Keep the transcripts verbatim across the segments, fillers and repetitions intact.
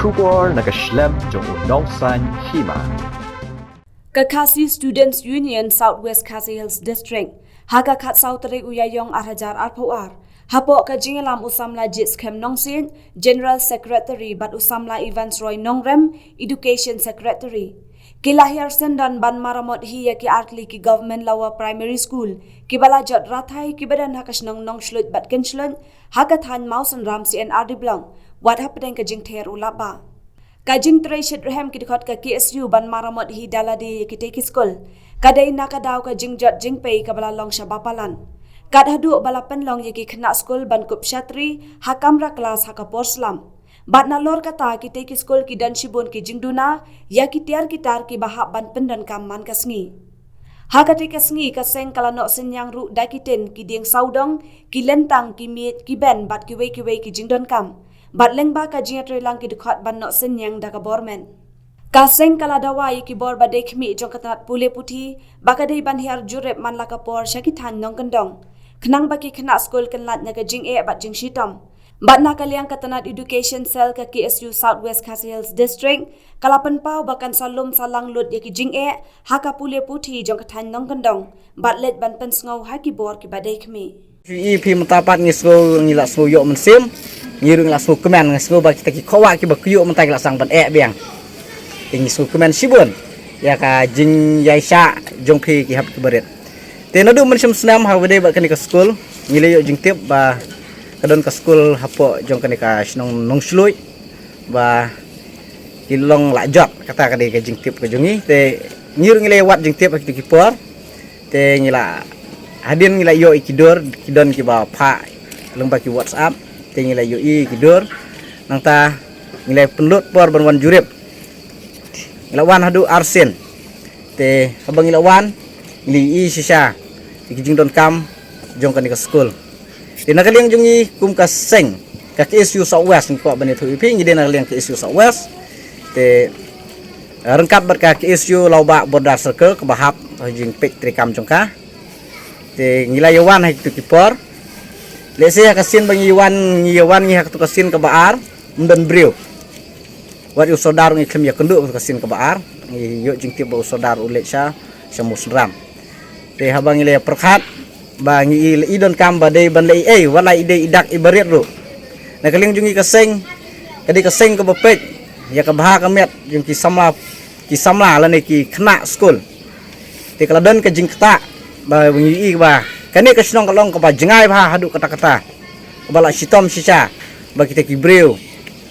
Khubor na ka shlem jong u nongsan hima. Ka Khasi Students Union South West Khasi Hills District, ha ka khatsaw tarik u Ïaïong arhajar arphew ar, hapoh ka jingïalam u samla Jitskhem Nongsiej, General Secretary, bad u samla Evans Roy Nongrem, Education Secretary, ki la hiar syndon ban maramot hi ïa ki artylli ki Government Lower Primary School kiba la jot rathai kiba don ha ka shnong Nongshluit bad Kynshluit, ha ka thaiñ Mawsynram C&RD Block, wat hapdeng ka jingther u Laba. Ka jingtrei shitrhem ki dkhot ka KSU ban maramot hi da lade ïa kitei ki skul ka dei na ka daw ka jingjot jingpei kaba la long shaba palat, kat haduh ba la pynlong ïa ki khynnah skul ban kup shatri ha kamra klas ha ka por slap. Bad nalor kata, kitei ki skul ki don shibun ki jingduna ïa ki tiar ki tar kiba hap ban pyndonkam man ka sngi. Ha katei ka sngi, ka seng ka la noh synñiang ruh da ki tin, ki dieng sawdong, ki lyntang, ki miej, ki ben bad kiwei kiwei ki jingdonkam. Bad lyngba ka jingïatreilang ki dkhot ban noh synñiang da ka bor met. Ka seng ka la dawa ïa ki bor ba dei khmih jong ka tnat pule puthi ba ka dei ban hiar jurip man la ka por sha ki thaiñ nongkyndong, khnang ba ki khynnah skul kin lait na ka jingeh bad jingshitom. Bad na ka liang ka tnat Education Cell ka KSU South West Khasi Hills District ka la pynpaw ba kan sa lum sa lang lut ïa ki jingeh ha ka pule puthi jong ka thaiñ nongkyndong bad leit ban pynsngew ha ki bor kiba dei khmih. Ïohi phi mynta pat ngi sngew, ngi la sngew ïoh mynsiem, ngi ruh ngi la sngew kmen, ngi sngew ba kita ki khawa kiba kyiuh mynta ki la sdang ban eh biang. Te ngi sngew kmen shibun ïa ka jingïaishah jong phi ki hep ki barit. Te naduh mynshem snem ha ba dei bad kane ka skul, ngi la ïoh jingtip ba ka don ka skul hapoh jong kane ka shnong Nongshluit ba ki long la jot, kata ka dei ka jingtip ka jong ngi. Te ngi ruh ngi la wad jingtip ha kito ki por. Te ngi la, hadien ngi la ïoh ïa ki dur, ki don kiba phah lyngba ki WhatsApp. Te ngi la ïoh ïa ki dur. Nangta ngi la pynlut por ban wan jurip. Ngi la wan haduh arsien. Te haba ngi la wan, ngi la ïohi shisha ïa ki jingdonkam jong kane ka skul. Te na ka liang jong ngi kum ka seng ka KSU South West, ngi kwah ban ïathuh ïa phi, ngi dei na ka liang KSU South West. Te ryngkat bad ka KSU Lawbah Border Circle kaba hap ha jingpeit treikam jong ka. Te ngi la ïa wan ha kito ki por. Lehse ha ka sien ba ngi ïa wan, ngi ïa wan ngi ha kato ka sien kaba ar, ym don briew. Wat ïa u sordar ngi khlem ïakynduh ha ka sien kaba ar, ngi ïoh jingtip ba u sordar u leit sha, sha Mawsynram. Te haba ngi la ïa pyrkhat ba ngi i, i donkam ba dei ban leh ei ei, wat la i dei i dak i barit ruh. Na ka liang jong ngi ka seng, ka dei ka seng kaba peit ïa ka bha ka miat jong ki samla, ki samla lane ki khynnah skul. Te ka la don ka jingktah ba ngi i ba kane ka shnong ka long kaba jngai bha haduh katta katta, kaba la shitom shisha ba kita ki briew,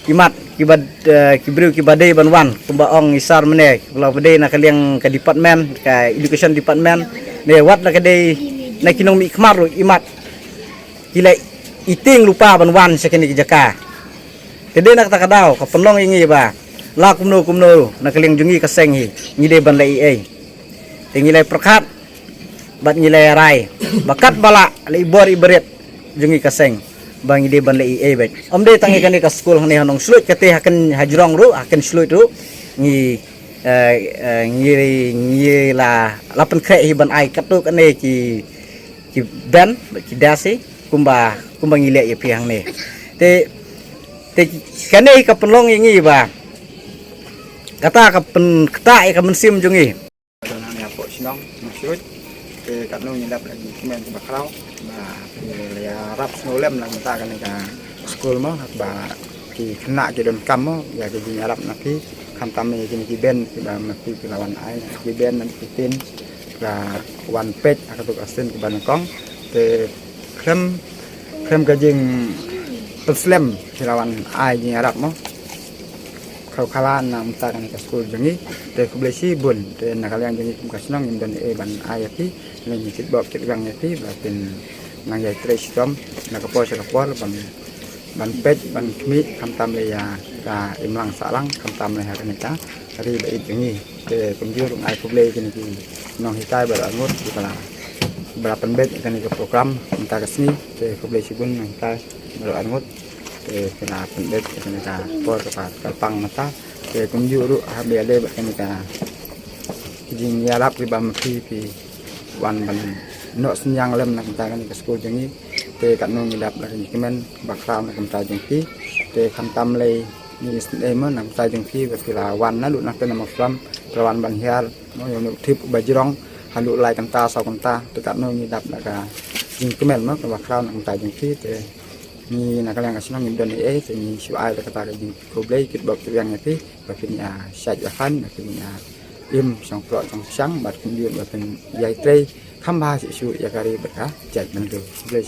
ki mat, kiba, eh, ki briew kiba dei ban wan, kumba ong i sar mynne, kiba la ba dei na ka liang ka department, ka education department, ne wat la ka dei na ki nongmihkhmat ruh, i mat ki la i tieng lypa ban wan sha kane ka jaka. Te dei na kata ka daw ka pynlong ïa ngi ba la kumno kumno na ka liang jong ngi ka seng hi, ngi dei ban leh ei ei. Te ngi la pyrkhat bad ngi la rai ba katba lah la i bor i barit jong ngi ka seng ba ngi dei ban leh ei ei beit. Ym dei tang ïa kane ka skul hangne ha Nongshluit, kata ha Kyn, ha jrong ruh, ha Kynshluit ruh ngi, eh, eh, ngi, ngi la, la pynkhreh hi ban ai katto katne ki, ki ben, ki desk hi kumba, kumba ngi leh ïa phi hangne. Te, te kane ka pynlong ïa ngi ba kata ka pynktah ïa ka mynsiem jong ngi. Don hangne hapoh shnong Nongshluit. Te katno ngi lap la ki kmen kiba khraw ba ki la ïarap sngewlem la mynta kane ka skul mo, ba ki khynnah ki donkam mo ïa ki jingïarap na phi, khamtam ïa kine ki ben kiba ma phi ki la wan ai, ki ben na ki tin, ki la wan peit ha kato ka sien kaba nyngkong. Te khlem, khlem ka jingpynslem ki la wan ai jingïarap mo. Khraw khla na mynta kane ka skul jong ngi. Te khublei shibun, te na ka liang jong ngi kum ka shnong ngim don ei ei ban ai ïa phi, ngin ïa kitbok kitgang ïa phi ba phin nang ïai trei shitom na ka por sha ka por ban, ban peit ban khmih khamtam lei ïa ka imlang sahlang, khamtam lei ha kane ka ri ba ïeit jong ngi. Te kumjuh ruh nga ai khublei kine ki nonghikai baroh arngut kiba la, ba la pynbeit ïa kane ka program mynta ka sngi. Te khublei shibun nonghikai baroh arngut. Te ki la pynbeit ïa kane ka por kaba kyrpang mynta. Te kumjuh ruh haba ïadei bad kane ka jingïarap kiba ma phi, phi wan ban noh synñiang lem na ka bynta kane ka skul jong ngi. Te katno ngi lap la ka jingkmen ba khraw na ka bynta jong phi. Te khamtam lei Ngi sngewbha mo na ka bynta jong phi ba phi la wan na lut na ka na Mawslam, phi la wan ban hiar mo ïa une u tip ba jrong ha lut lai kynta saw kynta, te katno ngi dap na ka jingkmen mo kaba khraw na ka bynta jong phi. Te ngi na ka liang ka shnong ngim don ei ei, te ngi shu ai da kata ka jingkhublei kyrpad kyrpang ïa phi ba phin ïa shait ïa khan, ba phin ïa im shong ploh shong shang bad kumjuh ba phin ïai trei kham bha shuh shuh ïa ka ri bad ka jaitbynriew. Khublei.